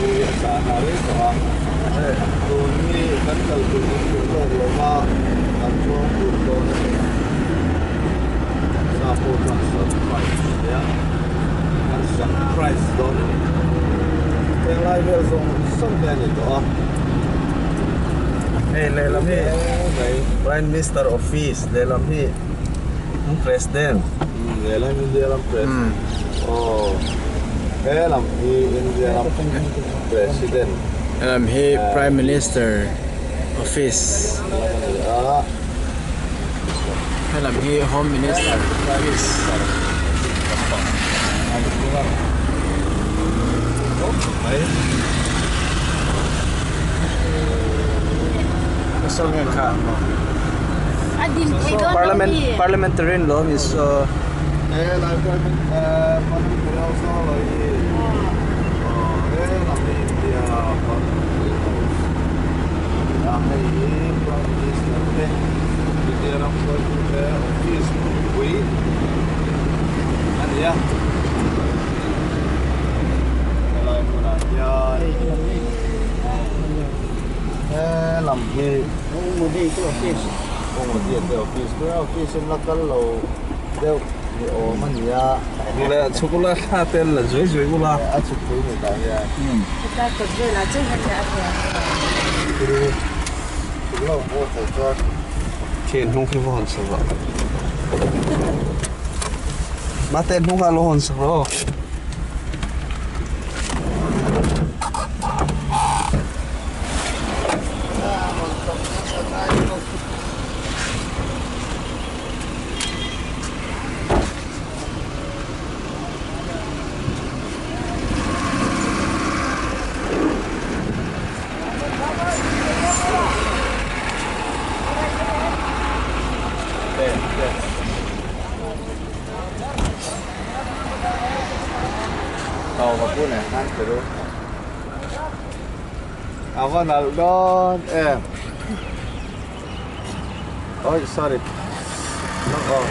Pui a chah hna rei tawh a, tun hi kan kal tur kan hmuh lawk lo va, kan chuang tur dawn a ni. Sa pawh chuan surprise a nia, kan surprise dawn a ni. Heng lai vel zawng zawng te a ni tawh a. Hei lehlam hi Prime Minister Office lehlam hi President. Lehlam India ram President. Aw he lam hi India ram President. Helam hi Prime Minister Office. Lam a ni a. Helam hi Home Minister Office. Parliament parliamentarian lo mi saw. He lam hi Office in la kal lo deuh ni awm a ni a. Le chhuk ula thla te la zuai zuai ula. A chhuk pui ni tah hian. Chhuk lo pawh thei chuan. Thian hnung khi va hawn sak rawh. Mate hnung kha lo hawn sak rawh. Tàu và cô này ăn thử À vâng là đó em. Ôi sorry. Nó còn.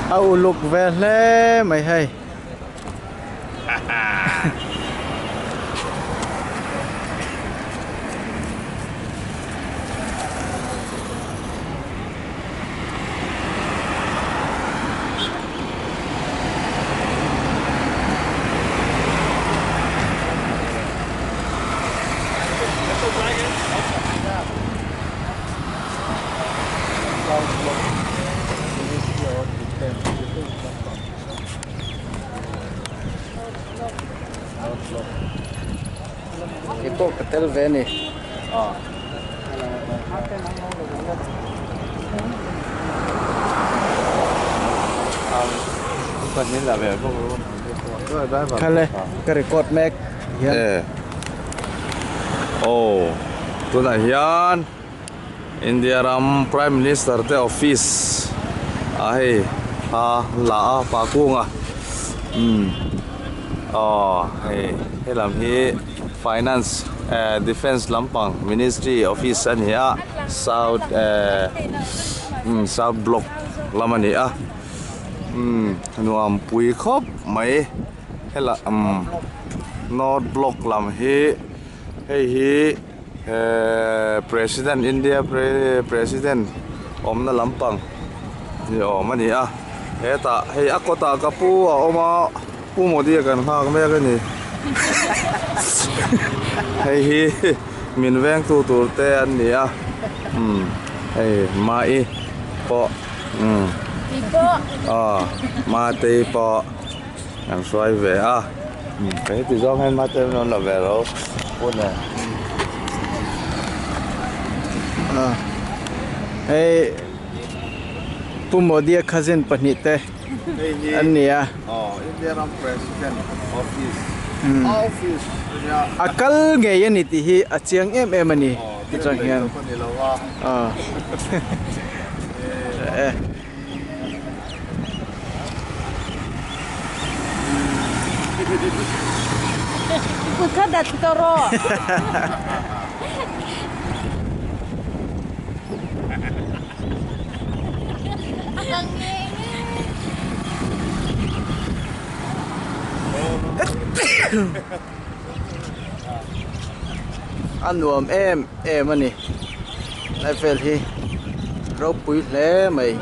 A uluk ve hle mai hei. Kei pawh ka tel ve a ni. Khale ka record mek hian. Aw tunah hian India ram Prime Minister te office ah hei a la a pa kunga umm aw hei helam hi finance eh defence lampang ministry office a ni a south eh umm south block lam a ni a umm nuam pui khawp mai hela umm north block lam hi hei hi. Ehh president India president awmna lampang ni awm a ni a hetah hei a kawtah ka pu a awm a pu Modi a kan nghak mek a ni hei hi min vengtu tur te an ni a umm hei Mai pawh umm aw Matei pawh an hruai ve a. Heti zawng hian mate an rawn la ve lo hun e. Hei Pu Modi-a cousin pahnih te an ni a. Aw India ram President office office a nia. A kal ngei a ni tih hi a chiang em em a ni tichuan hian. Aw. A nuam em em a ni lai vel hi ropui hle mai.